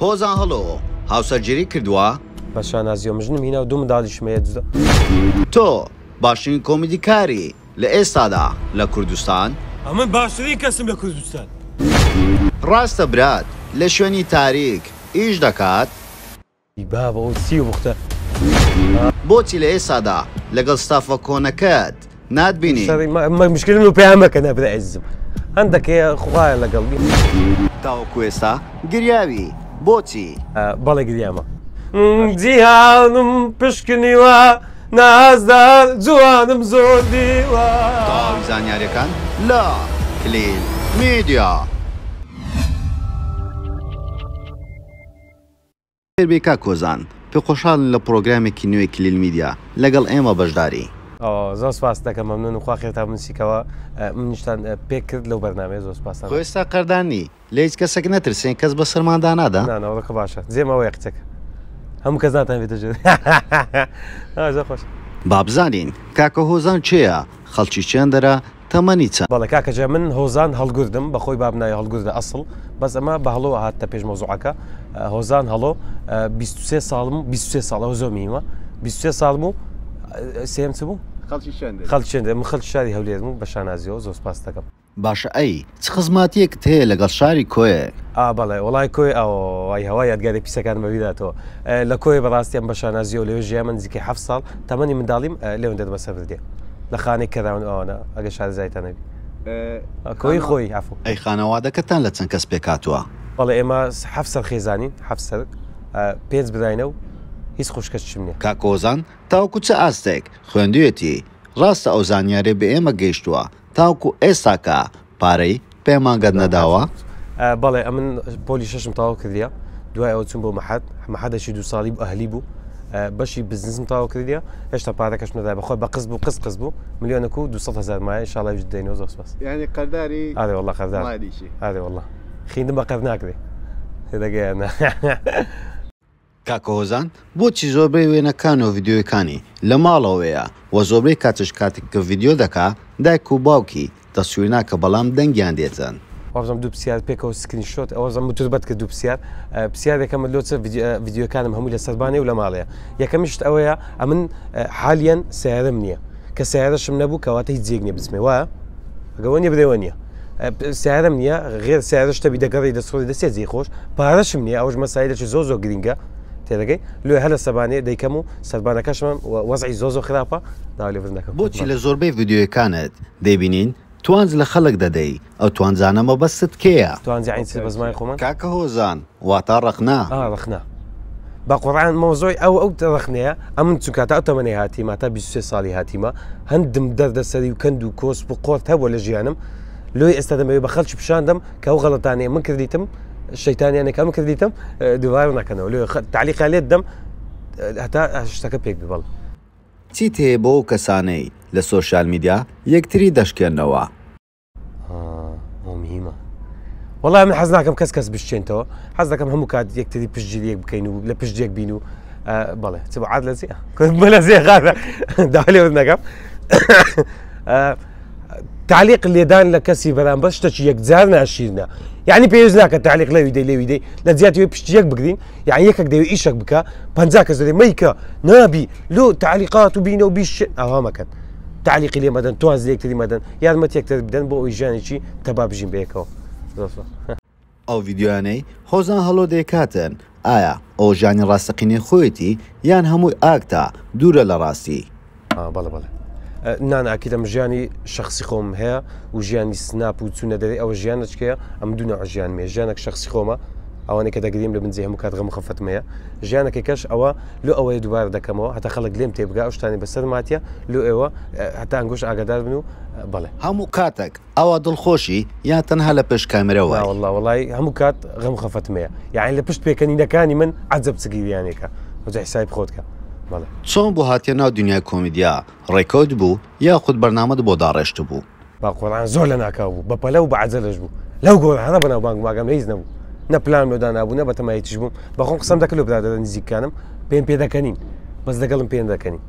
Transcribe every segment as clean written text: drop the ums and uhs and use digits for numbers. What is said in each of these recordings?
هۆزان هەڵۆ هاوسەرگیری کردووە؟ بە شانازیەوە من ژنم هینا و دوو منداڵیشم هەیە. تۆ باشترین کۆمیدیکاری لە ئێستادا لە کوردستان؟ ئەمن باشترین کەسم لە کوردستان. ڕاستە برات لە شوێنی تاریک ئیش دەکات؟ ئی بابە ئەو چیە بوختە. بۆچی لە ئێستادا لەگەڵ ستافە کۆنەکەت ناتبینین؟ شەڕی مە مشکلم لۆ پەیا مەکە نا برای ئەزیزم هەندەک هەیە خوایە لەگەڵ بی. تاوەکو ئێستا گریاوی بۆچی؟ بەڵێ گریامە. جیهانم پشکنیوە نازدار جوانم زۆر دیوە. تەواوی زانیاریەکان لە کلیل میدیا. بەخێربێی کاک هۆزان، پێخۆشحاڵین لە پڕۆگرامێکی نوێی کلیل میدیا لەگەڵ ئێمە بەشداری. زۆر سپاست دەکەم مەمنونم خوا خێرتان بنوسیکەوە منیشتان پێک کرد لەو بەرنامەیە زۆر سپاستان خۆ ئێستا قەردان نی لە هیچ کەسێک نەترسێن کەس بەسەرماندا نادا؟ نا نا وەڵا باشە جێم ئەوەیە قچەکە هەموو کەس ناتان بێتە ژێر زۆر خۆش. با بزانین کاکە هۆزان کێیە خەڵکی چێندەرە تەمەنی چەندە؟ بەڵێ کاکە جا من هۆزان هەڵگوردم بەخۆی باب ناوی هەڵگوردە ئەسڵ بەس ئەمە بە هەڵۆ هاتتە پێش مەوزوعەکە هۆزان هەڵۆ 23 ساڵم 23 ساڵ ئەوە زۆر مهمە 23 ساڵم و سێم چ بوو خەڵکی چێندەری خەڵکی چێندەری من خەڵکی شاری هەولێرم و بە شانازیەوە زۆر سپاست دەکەم. باشە ئەی چ خزماتیەکت هەیە لەگەڵ شاری کۆیە؟ ئا بەڵێ وەڵای کۆیە ئەوە هەوا یادگاری پیسەکانم بەبیر هاتەوە لە کۆیە بەڕاستی ئەم بە شانازیەوە لەوێ ژیامە نزیکەی حەفت ساڵ تەمەنی منداڵیم لەوێندە بەسەر بردیە لە خانەی کەراون ئەوانە ئەگەر شارەزایتان هەبی کۆی خۆی عەفو. ئەی خانەوادەکەتان لە چەند کەس پێکهاتووە؟ بەڵێ ئێمە حەفت سەر خێزانین حەفت سەر پێنج براینە و هیچ خوشکەچشم نیە. کاک هۆزان تاوەکو چ ئاستێک خوێندویەتی؟ ڕاستە ئەو زانیاریە بە ئێمە گەیشتووە تاوەکو ئێستاکە پارەی پەیمانگەت نەداوە؟ بەڵێ ئەمن پۆلی شەشم تەواو کردیە دوای ئەوە چوم بۆ مەحەد مەحەدەکی دوو ساڵی بوو ئەهلی بوو بەشی بزنسم تەواو کردیە هێشتا پارەکەشم نەدای بەخۆی بە قسط بوو قسط قسط بوو ملیۆنێک و 200 هەزار مایە ئینشاڵڵا ویش دەینەوە زۆر سپاس. یانی قەرداری ئارێ وەڵا قەردار مالیکی. ئارێ وەڵا خیندم بە قەرد ناکرێ تێدەگەیان. کاکە هۆزان بۆچی زۆربەی وێنەکان و ڤیدیۆیەکانی لە ماڵەوەیە وە زۆربەی کاتیش کاتێک کە ڤیدیۆ دەکا دایک و باوکی تەسویر ناکە بەڵام دەنگیان دێتن. وابزانم دوو پرسیار پێکەوە screenshot ئەوەزم متوربەت کرد دوو پرسیار پرسیار یەکەمت لۆ چ ڤیدیۆکانم هەمووی لە سەربانێ و لە ماڵەیە یەکەمیش شت ئەوەیە ئەمن حالیەن سیارەم نییە کە سیارەشم نەبوو کەواتە هیچ جێک نییە بچمێ وایە ئەگەوە نییە برێوە نییە سیارەم نییە غێر سیارەش تەبی دەگەڕی دەسڕی دەسێ جێی خۆش پارەشم نییە ئەوش مەسایلێکی زۆر زۆر گرینگە تێدەگەی لۆ هەر لە سەبانێ دەیکەم و سەربانەکەشم وەزعی زۆر زۆر خراپە داوا لێبوردن دەکەم بۆچی لە زۆربەی ڤیدیۆیەکانت دەیبینین توانج لە خەڵک دەدەی ئەو توانجانە مەبەستت کێیە؟ توانج یەعنی چ بە زمانی خۆمان؟ کاکە هۆزان واتا ڕەخنە. ئا ڕەخنە بە قوڕئان مەوزوعی ئەو ئەو ڕەخنەیە ئەمن چونکە تا ئەو تەمەنەی هاتیمە تا 23 ساڵی هاتیمە هەندم دەردەسەری و کەند و کۆسپ و قۆرت هەبووە لە ژیانم لۆی ئێستا دەمەوێت بە خەڵکی پیشان دەم کە ئەو غەڵەتانەی من کردیتم شەیتانیانێک کە من کردیتم دووبارە نەکەنەوە لۆ تعلیقیان لێت دەم هەتا شتەکە پێک بێ بەڵێ. چیت هەیە بۆ ئەو کەسانەی لە سۆشیال میدیا یەکتری دەشکێننەوە؟ ئەوە مهمە وەڵا من حەز ناکەم کەس کەس بشچێنتەوە حەز دەکەم هەموو کات یەکتری پشتگیری یەک بکەین و لە پشت یەک بین و بەڵێ چ عاد لە زیە لە زیێ داوا لێ نەکەم تعلیق لێدان لە کەسی بەرامبەر شتێکی یەکجار ناشیرنە یعنی پێویست ناکە تعلیق لەوی دەی لەوی دەی لە جیاتی پشت یەک بگرین یعنی یەکێک دەوێت ئیشێک بکە 50 کەس دەێ مەیکە نابی لۆ تعلیقات و بینە و بیش ئەوها مەکەن تعلیقی لێ مەدەن توانز لێکتری مەدەن یارمەتی یەکتر بدەن بۆ ئەوی ژیانێکی تەبا بژین بەیەکەوە زۆر سوپاس. ئەو ڤیدیۆیانەی هۆزان هەڵۆ دەیکاتن ئایا ئەوە ژیانی ڕاستەقینەی خۆیەتی یان هەمووی ئاکتە دوورە لە ڕاستی؟ بەڵێ بەڵێ نانا ئەکید ئەم ژیانی شەخسی خۆم هەیە و ژیانی سناپ و چوونە دەرێ ئەوە ژیانەچکەیە ئەم دوو نەوع ژیانم هەیە ژیانێک شەخسی خۆمە ئەوانەی کە دەگریم لە بنجی هەموو کات غەم و خەفەتم هەیە ژیانەکەی کەش ئەوە لۆ ئەوەیە دووبارە دەکەمەوە هەتا خەڵک لێم تێبگا ئەو شتانەی بەسەرم هاتیە لۆ ئێوە هەتا ئەنگۆش ئاگادار بن و بەڵێ. هەموو کاتەک ئاوا دڵخۆشی یان تەنها لە پشت کامێرا وای؟ نا وەڵا وەڵای هەموو کات غەم و خەفەتم هەیە یەعنی لە پشت پێکەنینەکانی من عەجەب چ گریانێکە ئەوجا حیسابی خۆت کە بەڵێ. چۆن بوو هاتیە ناو دنیای کۆمیدیا ڕێکەوت بوو یاخود بەرنامەت بۆ داڕێشتبوو؟ بە قورعان زۆر لەناکاو بوو بە پەلە و بە عەجەلەش بوو لەو گۆرانە بەناوبانگ بووم ئاگام لە هیچ نەبوو نە پلانم لۆ دانابوو نە بەتەمای هیچیش بووم بەخۆم قسەم دەکرد لۆ برادەرە نزیکەکانم پێم پێدەکەنین بەس لەگەڵم پێ نەدەکەنین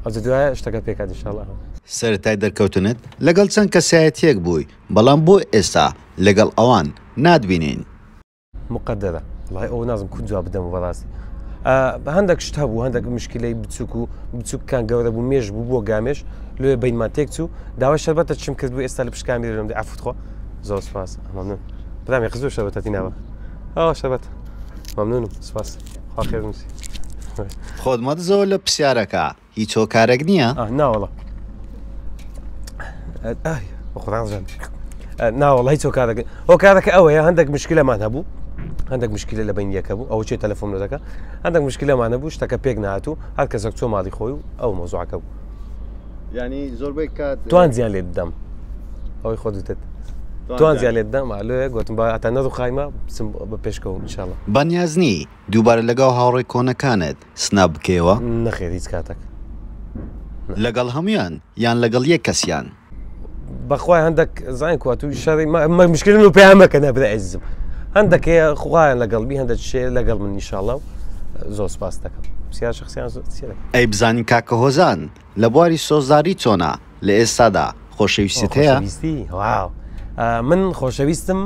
ئەوجا دوایە شتەکە پێکهات ئینشاڵڵا. سەرەتای دەرکەوتنت لەگەڵ چەند کەسایەتیەک بووی بەڵام بۆ ئێستا لەگەڵ ئەوان ناتبینین؟ مقەدەرە. وڵی ئەو نازم کو جواب بدەم بەڕاستی هەندێک شت هەبوو هەندێک مشکلەی بچووک و بچووکان گەورە بوو مێژ بوو بۆ گامێش لێ بینمان تێک چوو داوای شەربەتە چم کرد بوو ئێستا لە پشکامی لەم عفوت خۆ زۆر سپاس ممنون برامی خزۆ شەربەتەتی ناوە ئەوە شەربەت ممنونم سپاس خوا خێر نووسی خۆت مەدزەوە لە پرسیارەکە هیچ هۆکارێک نییە؟ ناوەڵا خۆڕازان ناوەڵا هیچ هۆکارێک هۆکارەکە ئەوەیە هەندێک مشکلەمان هەبوو هەندێک مشکلە لە بین یەکە بوو ئەو چێ تەلەفۆن دەکە هەندێک مشکلەمانە بوو شتەکە پێک نهاتوو هەر کەسێک چۆ ماڵی خۆی و ئەو مۆزوعەکە بوو ینی زۆربەی کات توان زیان لێ بدەم ئەوەی خۆ دوتت توان زیان لێ بدەم لێ گوتم با ئەتا نەڕوو خایمە بچم بە پێشکەوم انشاءالله بەنیازنی دووبارە لەگەڵ هاوڕێ کۆنەکانت سناپ بکەیەوە؟ نەخێر هیچ کاتەک. لەگەڵ هەموویان یان لەگەڵ یەک کەسیان؟ بەخوای هەندێک زانین کوا تو شەڕی مشکلم و پێیان مەکە نەبرا ئەزیزم هەندێک هەیە خوایان لەگەڵ بی هەندێک شێ لەگەڵ من ئینشاڵڵا و زۆر سپاس دەکەم پرسیار شخصیان زۆر چی دەکەم. ئەی بزانین کاکە هۆزان لە بواری سۆزداری چۆنە لە ئێستادا خۆشەویستیت هەیە؟ خۆشەویستی واو من خۆشەویستم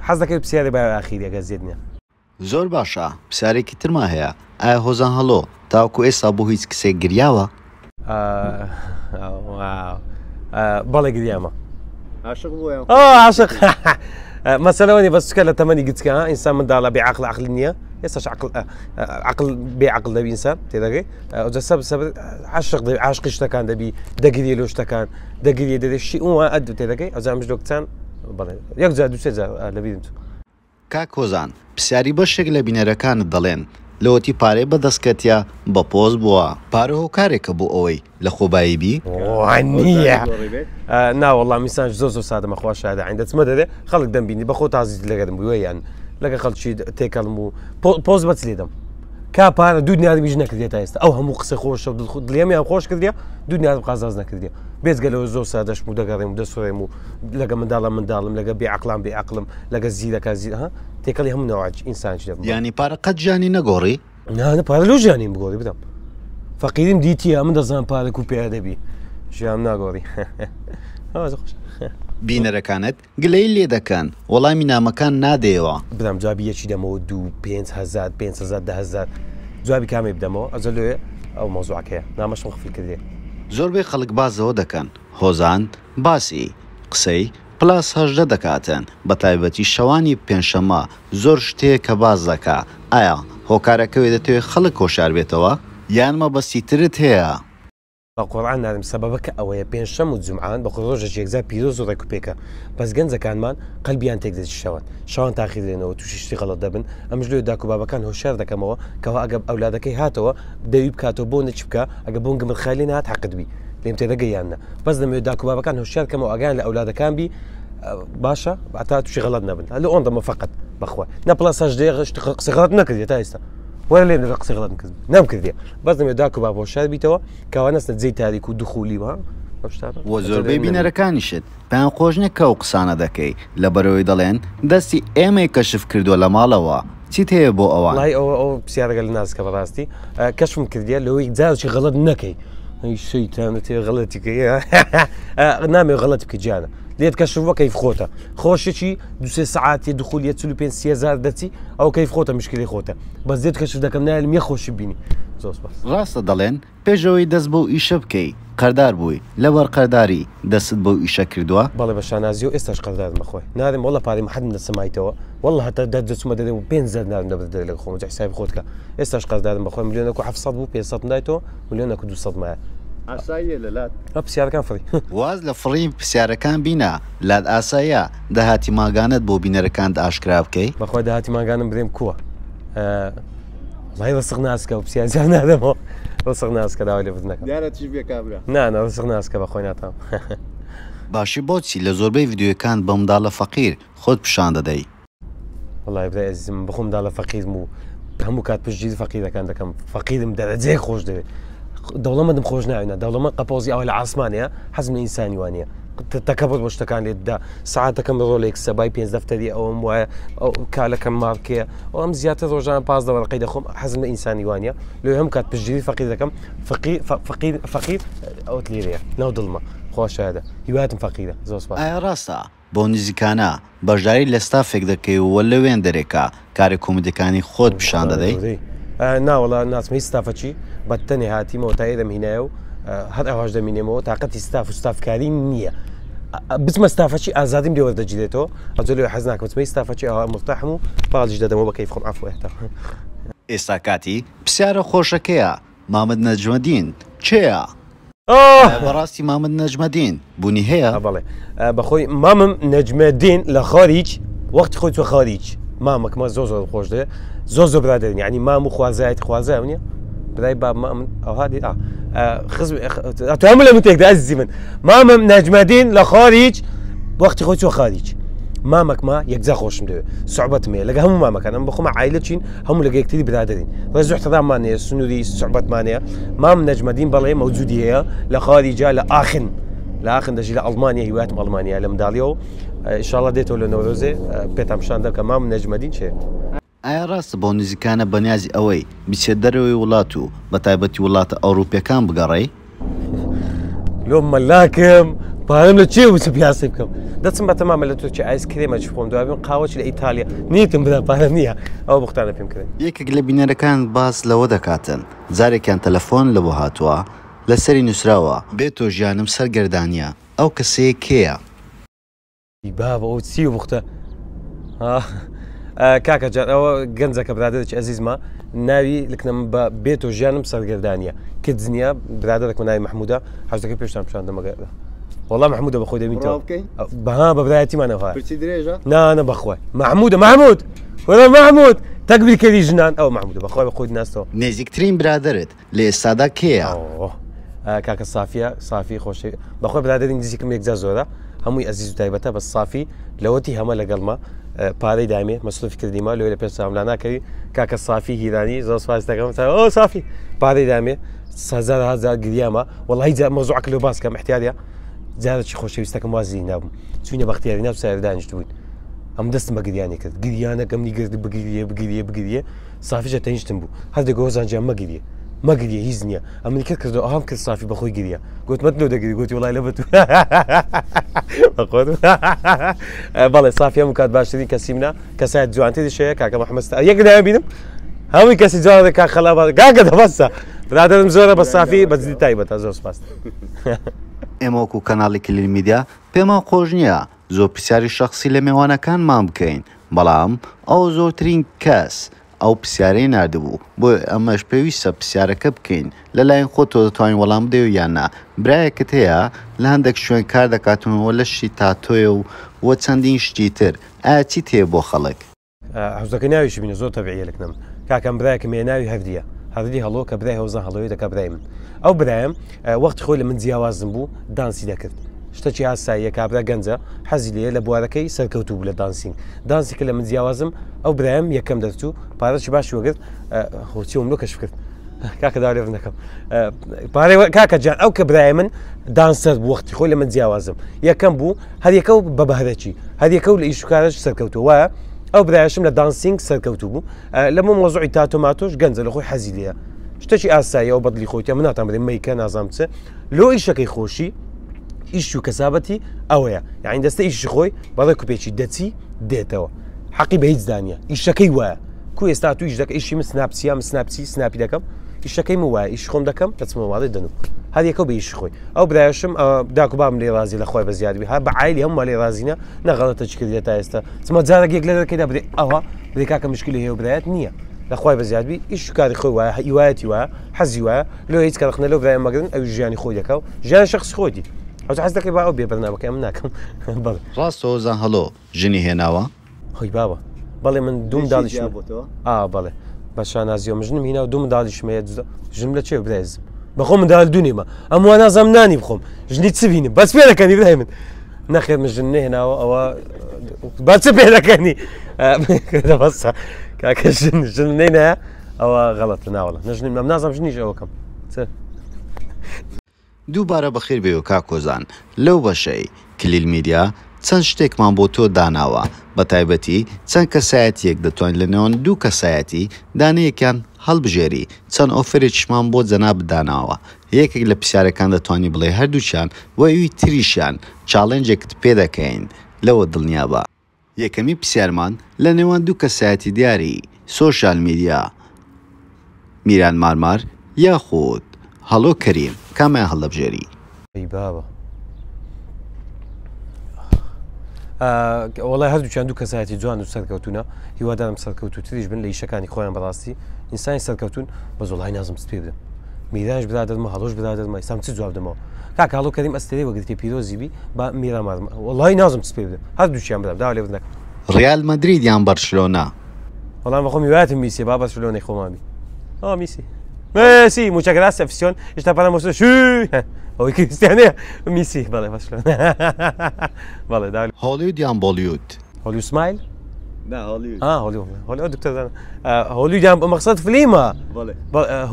حەز دەکەی پرسیاری بای ئاخیری ئەگەر زیاد نییە. زۆر باشە پرسیارێکی ترمان هەیە ئایا هۆزان هەڵۆ تاوەکو ئێستا بۆ هیچ کسێک گریاوە؟ بەڵێ گریامە. عاشق بووە یان عاشق مەسەلەوە نیە بەس چکە لە تەمەنی گچکە ئینسان منداڵە بێ عەقڵ عەقل نییە ئێستاش عەقڵ عەقڵ بێ عەقڵ دەبی ئینسان تێدەگەی ئەوجا سەب سەبر عاشق دەبی عاشقی شتەکان دەبی دەگری لۆ شتەکان دەگری دەدەی شی ئەوە ئەدو تێدەگەی ئەوجا منش لۆ کچان بەڵێ یەک جار دوو سێ جار لەبیرم چوو. کاک هۆزان پرسیاری بەشێک لە بینەرەکانت دەڵێن لەوەتی پارەی بەدەست کەتیە بە پۆز بووە. پارە هۆکارێکە بۆ ئەوەی لە خۆبایی بی؟ وانیە نا وەڵا میسانج زۆر زۆر سادەمە خوا شاهدە عین دەچمە دەرێ خەڵک دەمبینی بەخۆ تازیت لەگەرم بووە یان لەگە خەڵکی تێکەڵم و پۆز بەچ لێدەم کا پارە دوو دینارمیش نەکردێت تا ئێستا ئەو هەموو قسە خۆشە و دڵخ دڵیەمیان خۆش کردیە دوو دینارم قازاز نەکردیە بێجگە لەوە زۆر سادەشم و دەگەڕێم و دەسڕێم و لەگە منداڵە منداڵم لەگە بێ عەقڵان بێ عەقڵم لەگە زیرەکە زیر ها تێکەڵی هەموو نەواج ئینسانش دەبم یانی پارە قەت ژیانی نەگۆڕی؟ نا نا پارە لۆ ژیانیم بگۆڕی بدەم فەقیریم دیتیە من دەزانم پارە کو پێ دەبی ژیان ناگۆڕی بینەرەکانت گلەیی لێ دەکەن وەڵامی نامەکان نادەیەوە. برام جوابی یەکی دەمەوە دوو 5000 5000 10000 جوابی کامی بدەمەوە ئەجە لۆیە ئەو مەوزوعەکەیە نامەشم قفل کردێ. زۆربەی خەڵک باس لەوە دەکەن هۆزان باسی قسەی پلاس 18 دەکاتن بەتایبەتی شەوانی پێنجشەممە زۆر شت هەیە کە باس دەکا ئایا هۆکارەکەوێ دەتەوێ خەڵک هۆشیار بێتەوە یان مەبەستی ترت هەیە؟ بە قوڕعان نارم سەبەبەکە ئەوەیە پێنجشەم و جومعان بە ڕۆژێکی یەکجار پیرۆز و ڕێک و پێکە بەس گەنجەکانمان قەلبیان تێک دەچی شەوان شەوان تاخیر دێنەوە تووشی شتی غەڵەت دەبن ئەمش لۆ داک و بابەکان هۆشیار دەکەمەوە کەوا ئەگە ئەولادەکەی هاتەوە دەوی بکاتەوە بۆ نەچی بکە ئەگە بۆن گمر خالی نات حەقت بی لێم تێدەگەی یان نا بەس دەمەوێت داک و بابەکان هۆشیار کەمەوە ئەگەیان لە ئەولادەکان بی باشە تا تووشی غەڵەت نەبن لە ئۆندە مەفقەت بەخوا نە پڵە سەژدەیە قسە غەڵەت نەکردی تا ئێستا وەرە لێم دەدە قسەی غەڵەتم کرد نەم کردیە بەس دەمەوێت داک و باب هۆشیار بیتەوە کەوا نەچنە جێی تاریک و دخولی و ئەو شتانە وە زۆربەی بینەرەکانیشت پێیان خۆش نیە کە ئەو قسانە دەکەی لەبەرئەوەی دەڵێن دەستی ئێمەی کەشف کردوە لە ماڵەوە چیت هەیە بۆ ئەوان؟ وەڵایی ئەوە ئەو پرسیارەگە لە ناسکە بەڕاستی کەشفم کردیە لەوەی جارێکی غەڵەت نەکەی ئەی شەیتانە تێ غەڵەتی کەی نامەوێ غەڵەت بکەی گیانە لێت کەشف بووە کەیف خۆتە خۆشێکی دوسێ سەعاتێ دخولیە 45 هزار دەچی ئەو کەیف خۆتە مشکلی خۆتە بەس لێت کەشف دەکەم نایلم یە خۆشی بینی زۆر سپاس. ڕاستە دەڵێن پێش ئەوەی دەست بەو ئیشە بکەی قەردار بووی لەبەر قەرداری دەستت بەو ئیشە کردووە؟ بەڵێ بە شانازیەوە ئێستاش قەردارم بەخوای نارم وەڵا پارەی محەدم لە سەمایتەوە وەڵا هەتا دە دەچمە دەرێ و 5 نارم دەبرد دەرێ لەگە خۆم جا حسابی خۆت کە ئێستاش قەردارم بەخوای ملیۆنێک و 700 بوو 500 دایتەوە ملیۆنێک و 200 مایە. ئاساییە لەلات؟ ها پرسیارەکان فڕی. واز لە فڕینی پرسیارەکان بینە، لات ئاساییە داهاتی مانگانەت بۆ بینەرەکانت ئاشکرا بکەی؟ بەخوای داهاتی مانگانم برێم کووە؟ وەڵای ڕسق ناسکە و پرسیار جواب نادەمەوە ڕسق ناسکە داوای لێبوردن دەکەم. دیارە چیش بێ کابرا. نا نا ڕسق ناسکە بەخوای ناتوانم. باشی بۆچی لە زۆربەی ڤیدیۆکانت بە منداڵە فەقیر خۆت پیشان دەدەی؟ وەڵای برای ئەزیزم من بەخۆم داڵە فەقیرم و هەموو کات پشتگیری فەقیرەکان دەکەم فەقیرم دەرەجەیەک خۆش دەوێت دەوڵەمەندم خۆش ناوێنە دەوڵەمەند قەپۆزی ئەوە لە ئاسمانەیە حەزم لە ئینسانی وانە تەکەبڕ بۆ شتەکان لێت دا ساعتەکەم ڕۆلێک سەبای پێنج دەفتەری ئەوم وایە ئەو کالەکەم مارکەیە ئەو ئەم زیاتر ڕۆژان پاس دەوەرەقەی دەخۆم حەزم لە ئینسانی وانە لێ هەم کات پشتگیری فەقیر دەکەم فەقیر فەقیر فەقیر ئەوت لێرەیە ناو دڵمە خۆشایدە هیواتم فەقیرە زۆر سپاس. ئایا ڕاستە بەو نزیکانە بەشداری لە ستافێک دەکەی و لە وێندەرێکا کارە کۆمیدیەکانی خۆت پیشان دەدەی؟ ناوەڵا ناچمە هیچ ستافەکی بە تەنێ هاتیمەوە تا ئێرەم هینایە و هەر ئەواش دەمینێمەوە تاقەتی ستاف و ستافکاری نییە بچمە ستافەکی ئازادیم لێ وەردەگیرێتەوە ئەجۆ لێ حەز ناکەم بچمە هیچ ستافەکی ئەوە مرتاحم و پاڵیش دەدەمەوە بە کەیف خۆم عەفو ئێتا. ئێستا کاتی پرسیارە خۆشەکەیە مامد نەجمەدین کێیە؟ بەڕاستی مامد نەجمەدین بونی هەیە؟ بەڵێ بەخۆی مامم نەجمەدین لە خاریج وەختی خۆی چوە خاریج مامەکمە زۆر زۆر خۆش دەوێ زۆر زۆر برادەرین یعنی مام و خوازایەتی خوازای نیە برای باب مامن ئەوها دی خزم ئەتوانم لە من تێکدا ئەزیزی من مامم نەجمەدین لە خاریج وەختی خۆی چوە خاریج مامەکمە یەکجا خۆشم دەوێ سوعبەتم هەیە لەگە هەموو مامەکان ئەم بەخۆمە عایلە چین هەموو لەگە یەکتری برادەرین ڕێز و احتراممان هەیە سنووری سوعبەتمان هەیە مام نەجمەدین بەڵێ مەوجودی هەیە لە خاریجا لە ئاخن لە ئاخن دەژی لە ئەڵمانیا هیواتم ئەڵمانیا لە منداڵیەوە ئینشاءاللە دێتەوە لە نەورۆزێ پێتان پیشان دەم کە مام نەجمەدین چێ. ئایا ڕاستە بەو نزیکانە بەنیازی ئەوەی بچیە دەرەوەی وڵات و بەتایبەتی وڵاتە ئەوڕوپیەکان بگەڕێی؟ لۆ مەلاکم پارەم لە چێ بچم پیاسەی بکەم دەچم بە تەمامە لە تورکیا ئایس کرێمە چ بخۆم دوابم قاوەچ لە ئیتالیا نیتم برا پارە نییە ئەوە بوختانە پێم کرێن. یەکێک لە بینەرەکان باس لەوە دەکاتن جارێکیان تەلەفۆن لەبۆ هاتووە لەسەری نوسراوە. بێ تۆ ژیانم سەرگەردانیە ئەو کەسەیە کێیە؟ ئی بابە ئەو چی بوختە کاکە جان ئەوە گەنجەکە برادێکی ئەزیزمە ناوی لکنم بە بێت و ژیانم سەرگەردانیە کچ نییە برادێکمە ناوی مححمودە حەزەکە پێشتان پیشان دەمەگە وەڵا مححمودە بەخۆی دەبینەوە بەها بە برایەتیمانەوە نانە بەخوای مححمودە مححمود وەرە مححمود تەکبیرکەری ژنان ئەو مححمودە بەخوای بە خۆی ناستەوە نێزیکترین برادەرت لە ئێستادا کێیە؟ کاکە سافیە سافی خۆشی بەخۆی برادری نزیکم یەکجار زۆرە هەمووی ئەزیز و تایبەتە بەس سافی لەوەتی هەمە لەگەڵمە پارەی دامێ مەسروفی کردیمە لۆ لە پێش چاوم لا ناکەوی کاکە سافی هیرانی زۆر سپاس دەکەم ئەو سافی پارەی دامێ هەزار هەزار گریامە وەڵی جا مەوزوعەکە لۆ باس کەم احتیاریە جارێکی خۆشەویستەکەم وازی نابووم چوینە بەختیاری ناو سایە دانیشت بووین ئەم دەستم بە گریانی کرد گریانەکەم نیگرت بگریە بگریە بگریە سافیشە تەنیشتم بوو هەر دەگۆ هۆزان گیان مەگریە مەگریە هیچ نییە ئەمنی کرد کردەوە ئەوهام کرد سافی بەخۆی گریا گوتمەت لۆ دەگری گوتی وڵای لە بەتو بەخۆت بەڵێ سافی هەموو کات باشترین کەسی منە کەسایەت جوانتریش هەیە کاکە محەممەد یەک ناوی بینم هەمووی کەسی جوان کاک خەلا کاکە دەبەسە برادەرم زۆرە بە سافی بە جدی تایبەتە زۆر سپاس. ئێمە وەکو کەناڵی کلیل میدیا پێمان خۆش نییە زۆر پرسیاری شەخسی لە مێوانەکانمان بکەین، بەڵام ئەو زۆرترین کەس ئەو پرسیارەی ناردبوو، بۆیە ئەمەش پێویستە پرسیارەکە بکەین، لەلایەن خۆتەوە دەتوانی وەڵام بدەیەوە یان نا، برایەکت هەیە لە هەندێک شوێن کار دەکات و لەشی تاتۆیە و و چەندین شتی تر، ئایا چیت هەیە بۆ خەڵک؟ حوزەکە ناویشی بینە زۆر تەبیعیە لەکنەم کاکەم برایەکم هەیە ناوی هەردیە هەردی هەڵۆ کە برای هەوزان هەڵۆی دەکا برای من ئەو برایم وەختی خۆی لە من جیاوازم بوو دانسی دەکرد شتەکی ئاساییە کابرا گەنجە حەزی لێیە لە بوارەکەی سەرکەوتوو بوو لە دانسینگ دانسی کە لە من جیاوازم ئەو برایم یەکەم دەرچوو پارەی باشی وەگرت خۆچیوم لۆ کەشف کرد کاکە داوا لێ دەکەم پارەی کاکە جان ئەو کە برای من دانسەر بوو وەختی خۆی لە من جیاوازم یەکەم بوو هەریەکە و بە بەهرەکی هەریەکە و لە ئیش و کارش سەرکەوتووە وایە ئەو برایشم لە دانسینگ سەرکەوتوو بوو لە مۆ مۆزوعی تاتۆماتۆش گەنجە لە خۆی حەزی لێیە شتێکی ئاساییە و بەدلی خۆیتە من ناتان بڵێم مەیکە نازانم چ لۆ ئیشەکەی خۆشی ئیش و کەسابەتی ئەوەیە یعنی دەستە ئیشی خۆی بەڵێ کوپێکی دەچی دێتەوە حەقی بە هیچ دانیە ئیشەکەی وایە کو ئێستا تو ئیش دەکە ئیشی من سناپچیە من سناپچی سناپی دەکەم ئیشەکەی من وایە ئیش خۆم دەکەم دەچمە ماڵێ دەنوو هەر یەکەو بە ئیشی خۆی ئەو برایشم داک و بابم لێ ڕازی لە خۆی بە زیاد بی هەر بە عایلی هەموو لێ ڕازینە نە غەڵەتە چ کردیە تا ئێستا چما جارێک یەک لە دەرکەدا برێ ئەوە برێ کاکە مشکلی هەیە و برایەت نییە لە خوای بە زیاد بی ئیش و کاری خۆی وایە هیوایەتی وایە حەزی وایە لۆ هیچ کە ڕەخنە لەو برایە مەگرن ئەوی ژیانی خۆی دەکا و ژیانی شخصی خۆیتی ئەو حەز دەکەی با ئەو بێ بەرنامەکەی ئەم ناکەم بەڵێ. ڕاستە هۆزان هەڵۆ ژنی هێناوە؟ هۆی بابە بەڵێ من دوو منداڵیشم ئا بەڵێ بە شانازیەوە من ژنم هینا و دوو منداڵیشم هەیە ژنم لە چێ برایزم بەخۆ منداڵ دوو نیمە ئەم وا نازانم نانی بخۆم ژنی چ بینم بەس پێ دەکەنی برای من نەخێر من ژن نەهێناوە ئەوە بە چ پێ دەکەنی بەسە کاکە ژن ژن نەینایە ئەوە غەڵەتە ناوەڵە نەژنیم ئەم نازانم ژنیش ئەوەکەم چ دووبارە بەخێر بێیەوە کاک هۆزان لەو بەشەی، کلیل میدیا، چەند شتێکمان بۆ تۆ داناوە بەتایبەتی چەند کەسایەتیەک دەتوانی لە نێوان دوو کەسایەتی دانەیەکیان هەڵبژێری چەند ئۆفەرێکیشمان بۆ جەنابت داناوە یەکێک لە پرسیارەکان دەتوانی بڵێی هەردووکیان و ئەوی تریشیان challenge ێکت پێ دەکەین. لەوە دڵنیابە. یەکەمین پرسیارمان لە نێوان دوو کەسایەتی دیاری سۆشیال میدیا، میران مارمار یاخود هەڵۆ کەریم کامیان هەڵدەبژێری؟ ئەی بابە وەڵای هەردووکیان دوو کەسایەتی جوان و سەرکەوتونە هیوادارم سەرکەوتوتریش بن لە ئیشەکانی خۆیان بەڕاستی ئینسانی سەرکەوتون بە زۆڵای نازم پێ بدەم میرانش برادەرمە هەڵۆش برادەرمە ئیسام چ جواب دەمەوە کاکە هەڵۆ کەریم ئەستێرەی وەگرتێ پیرۆزی بی با میرا مارم وەڵای نازم چ پێ بدەم هەردووکیان برام داوا لێ بردنەکەم. ڕیال مەدرید یان بەرشلۆنە؟ وەڵام بەخۆم هیوایەتم میسیە با بەرشلۆنەی خۆمان بی ئا میسی مێسی muchas gracias afición está para mostrar شو ئەوەی کریستیانەیە میسی بەڵێ بەرشلۆنە بەڵێ دا هۆڵیود یان بۆڵیود؟ هۆلیو سمایل نا هۆڵیود ها هۆلیو هۆلیو دکتۆر زانا هۆلیود یان مەقسەد فلیمە بەڵێ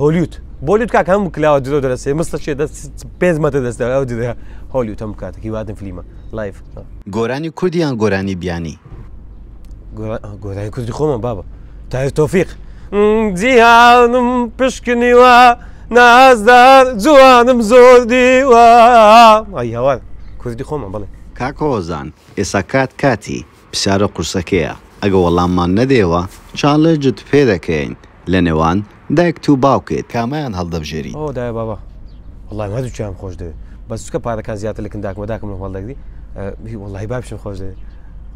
هۆلیود بۆلیود کاک هەموو کلاوە درۆ دەرەسێ مستە چێ دەست پێنج مەتر دەستە ئەو درێ هۆلیود هەموو کاتێک هیوادن فلیمە live گۆرانی کوردی یان گۆرانی بیانی؟ گۆرانی کوردی خۆمان بابە تاهیر تۆفیق جیهانم پشکنیوە نازدار جوانم زۆر دیوە ئەی هەوار کوردی خۆمان بەڵێ. کاک هۆزان ئێستا کات کاتی پرسیارە قورسەکەیە ئەگە وەڵاممان نەدەیەوە challenge ت پێ دەکەین لە نێوان دایکت و باوکت کامەیان هەڵدەبژێریت؟ ئۆ دایە بابا وەڵای هەردووکیانم خۆش دەوێ بەس چکە پارەکان زیاتر لە کن داکمە داکم لەم هەڵدەگری وەڵای بابشم خۆش دەوێ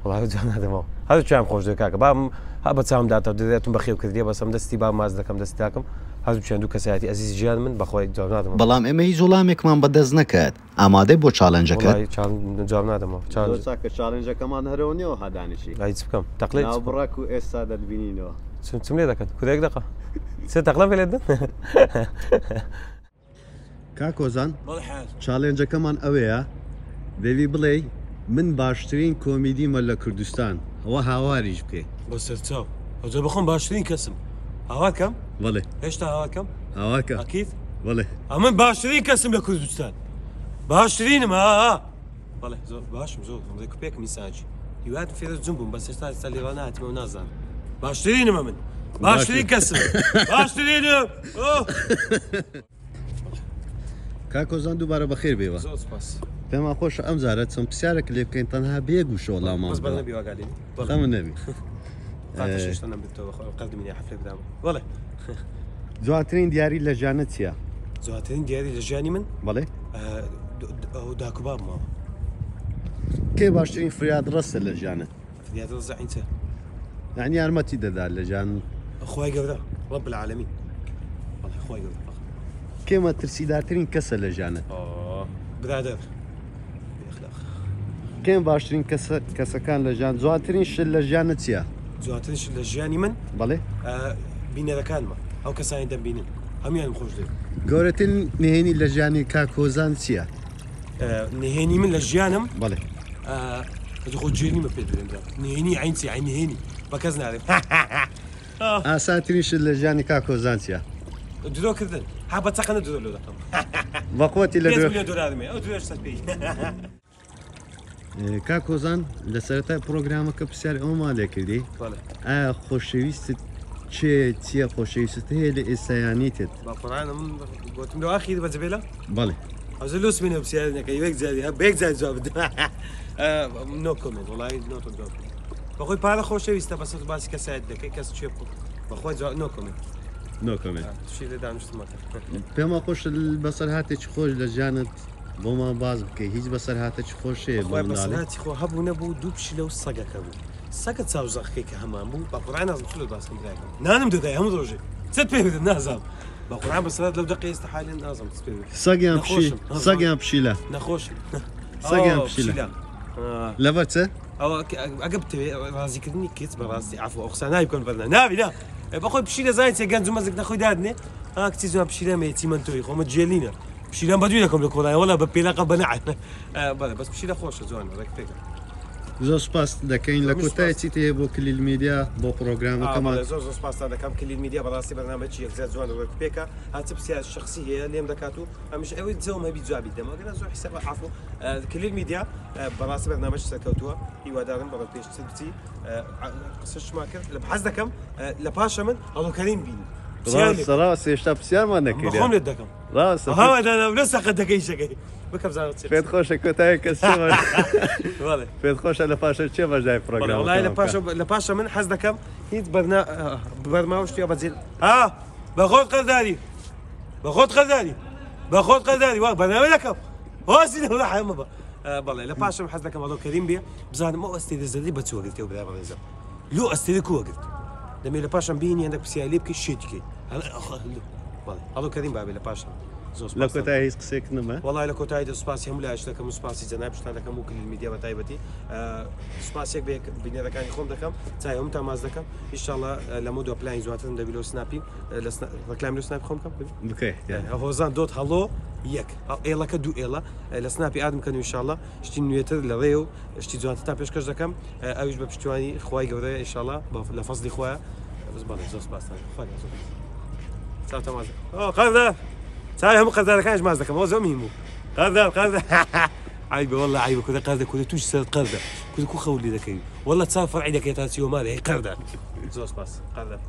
وەڵای جواب نادەمەوە هەردووکیانم خۆش دەوێ کاکە بابم ها بە چاوم داتە دەێتم بەخێو کردیە بەسم دەستی باب ماچ دەکەم دەستی داکم هەردووکیان دوو کەسایەتی ئەزیزی ژیان من بەخوای جواب نادەمەوە. بەڵام ئێمە هیچ وەڵامێکمان بەدەست نەکەت ئامادەی بۆ challenge ەکەت؟ وەڵای جواب نادەمەوە challenge. زۆر چاکە challenge ەکەمان هەرەوە نیە وەها دانیشی. ئای چ بکەم تەقلەی چ ناو بڕەک و ئێستا دەتبینینەوە. چم چم لێ دەکەن کورە یەک دەقە چ تەقلەم پێ لێ دەدەن. کاک هۆزان challenge ەکەمان ئەوەیە دەبی بڵێی من باشترین کۆمیدیمە لە کوردستان وە هاواریش بکەی. بەسەرچاو ئەوجا بەخۆم باشترین کەسم هاوار کەم؟ بەڵێ. هێشتا هاوار کەم؟ هاوار کە. ئەکید؟ بەڵێ. ئەمن باشترین کەسم لە کوردستان باشترینم ها بەڵێ زۆر باشم زۆر ڕێک و پێکم ئینسانێکی هیوایەتم فێرە جون بووم بەس هێشتا ئێستا لێرە نهاتمەوە نازانم باشترینم ئەمن باشترین کەسم باشترینم ئۆه. کاک هۆزان دووبارە بەخێر بێوە. زۆر سپاس. پێمان خۆشە ئەم جارە چەند پرسیارێک لێ بکەین تەنها بە یەک وشە وەڵاممان بەس بەر بدەوە. نەبی واگا لێ بەڵێ. خەمت نەبی. قاتە شێشتە نەمبتەوە خۆ قەدمی نیە حەفلێک دام بەڵێ. جوانترین دیاری لە ژیانت چییە؟ جوانترین دیاری لە ژیانی من؟ بەڵێ. ئەو داک و بابمەوە. کێ باشترین فریادڕەسە لە ژیانت؟ فریادڕەس یەعنی چ؟ یەعنی یارمەتی دەدات لە ژیان. خوای گەورە رب العالمین بەڵێ خوای گەورە فقط. کێ مەترسیدارترین کەسە لە ژیانت؟ برادەر بێ ئەخلاق. کێ باشترین کەسە کەسەکان لە ژیان جوانترین شت لە ژیانت چییە؟ جوانترین شت لە ژیانی من؟ بەڵێ. بینەرەکانمە ئەو کەسانی دەمبینن هەموویانم خۆش دەوێت. گەورەترین نهێنی لە ژیانی کاک هۆزان چییە؟ نهێنی من لە ژیانم؟ بەڵێ. ئەجە خۆ جێ نیمە پێت بدەم برا نهێنی عین چی عین نهێنی بە کەس نارێم. ئاسانترین شت لە ژیانی کاک هۆزان چییە؟ درۆ کردن ها بە چەقەنە درۆ لۆ دەکەم. بەقوەتی لە درۆ. 5 ملیۆن دۆلارم هەیە ئەو درۆش سەر پێی. کاک هۆزان لە سەرەتای پرۆگرامەکە پرسیاری ئەوەمان لێ کردی ئایا خۆشەویستت کێ چییە خۆشەویستت هەیە لە ئێستا یان نیتت؟ بە قورئان من گوتم لۆ ئاخیر بە جبێلە بەڵێ ئەوجە لۆ سمێنە پرسیار نەکەی یەک جاری هە بە یەک جار جواب بدە no comment وەڵای نۆ تۆ جواب بەخۆی پارە خۆشەویستە بەسەر باسی کەسایەت دەکەی کەس چێ بەخۆی جواب no comment no comment شی لە دانیشتمەکە پێمان خۆشە بەسەرهاتێکی خۆش لە ژیانت بۆمان باس بکەی هیچ بەسەرهاتێکی خۆش هەیە بۆ بەخوای منداڵی؟ بەسەرهاتی خۆ هەبوو نەبوو دوو پشیلە و سەگەکە بوو سەگە چاو زەقەکەی کە هەمان بوو بە قورعان نازم چلۆت باس کەم براکەم نانم دەدای هەموو ڕۆژێ چت پێ بدەم نازام بە قورعان بەسەرهات لەو دەقەی ئێستا حالیان نازم چت پێ بدەم سەگ یان پشی نەخۆشم سەگ یان پشیلە نەخۆشم سەگ یان ئەو پشیلە پشیلە آه. لەبەر چ؟ ئەوە ئەگە بتەوێ ڕازیکردنی کچ بەڕاستی عەفو ئەو قسە نابی بکەن بەرنا نابی نا بەخۆی پشیلە زانیت چێ گەنج و مەزگ نەخۆی دادنێ ها کچی جوان پشیلە مێ چیمەنتۆی خۆمە جێلینە پشیلەم بەدوی دەکەم لە کۆڵای وەڵا بە پێلەقە بە نەعە بەڵێ بەس پشیلە خۆشە جوانە ڕێک پێکە. زۆر سوپاست دەکەین لە کۆتای چیت هەیە بۆ کلیل میدیا بۆ پڕۆگرامەکەمان؟ زۆر زۆر سوپاستان دەکەم کلیل میدیا بەڕاستی بەرنامەیەکی یەکجار جوان و ڕێک و پێکە هەرچ پرسیار شخصی هەیە لێم دەکات و ئەمیش ئەوەی جەوم هەبی جوابی دەمەوە ئەگەر زۆر حیساب عەفو کلیل میدیا بەڕاستی بەرنامەیەکی سەرکەوتووە هیوادارم بەڕێو پێشتر بچی قسەشمان کرد لە حەز دەکەم لە پاشە من هەڵۆکەریم بینی ڕاستە ڕاستە هێشتا پرسیارمان نەکردیە خۆم لێت دەکەم ڕاستە ها دانا لە سەقەت دەکەی شەکەی. بکە بزانم چی پێت خۆشە کۆتایی کەس چێ بەڵێ. پێت خۆشە لە پاشە چێ بەشداری بەڵێ پرۆگرامەکە وەڵای لە پاشە لە پاشە من حەز دەکەم هیچ بەرنا بەرماوە شتیا بەجێ ها بە خۆت قەرداری بە خۆت قەرداری بە خۆت قەرداری وا بەرنامە دەکەم هۆسی لە حەمە بە بەڵێ لە پاشم حەز دەکەم ئەڵۆ کەریم بێ بزانم ئەو ئەستێرە زەردی بە چ وەگرتێ و برا بەڕێزم لۆ ئەستێرە کو وەگرت دەمێ لە پاشم بینی هەندێک پرسیاری لێ بکەی شێتی کەی بەڵێ ئەڵۆ کەریم بابێ لە پاشم زۆر لە سوپاستان. کۆتایی هیچ قسەیەک نەما؟ وەڵای لە کۆتایی دە سوپاسی هەموو لایەک دەکەم و سوپاسی جەنابیشتان دەکەم و کلیل میدیا بە تایبەتی سوپاسێک بێ بینەرەکانی خۆم دەکەم چای هەمووتان ماز دەکەم ئیشاڵڵا لەمە دو پلانی زواترم دەبی لۆ سناپی لە ڕکلام لۆ سناپی خۆم بکەم بکەی هۆزان dot هەڵۆ یەک ئێڵەکە دوو ئێڵە لە سناپی add م کەن ئیشاڵڵا شتی نوێتر لە ڕێ و شتی جوانترتان پێشکەش دەکەم ئەویش بە پشتیوانی خوای گەورەیە ئیشاڵڵا لە فەزلی خوایە بەس بەڵێ زۆر سوپاستان خوای زۆر چاوتان ماز ئۆ قەردار چاوی هەموو قەردارەکانیش ماز دەکەم ئەوە زۆر مهم بوو قەردار قەردار عیبە والله عیبە کورە قەردە کورە توش سەرت قەردە کورە کو خەول لێ دەکەوی والله چاو فەرعی دەکەی تا چیوە مالێ هەی قەردار زۆر سپاس قەردار.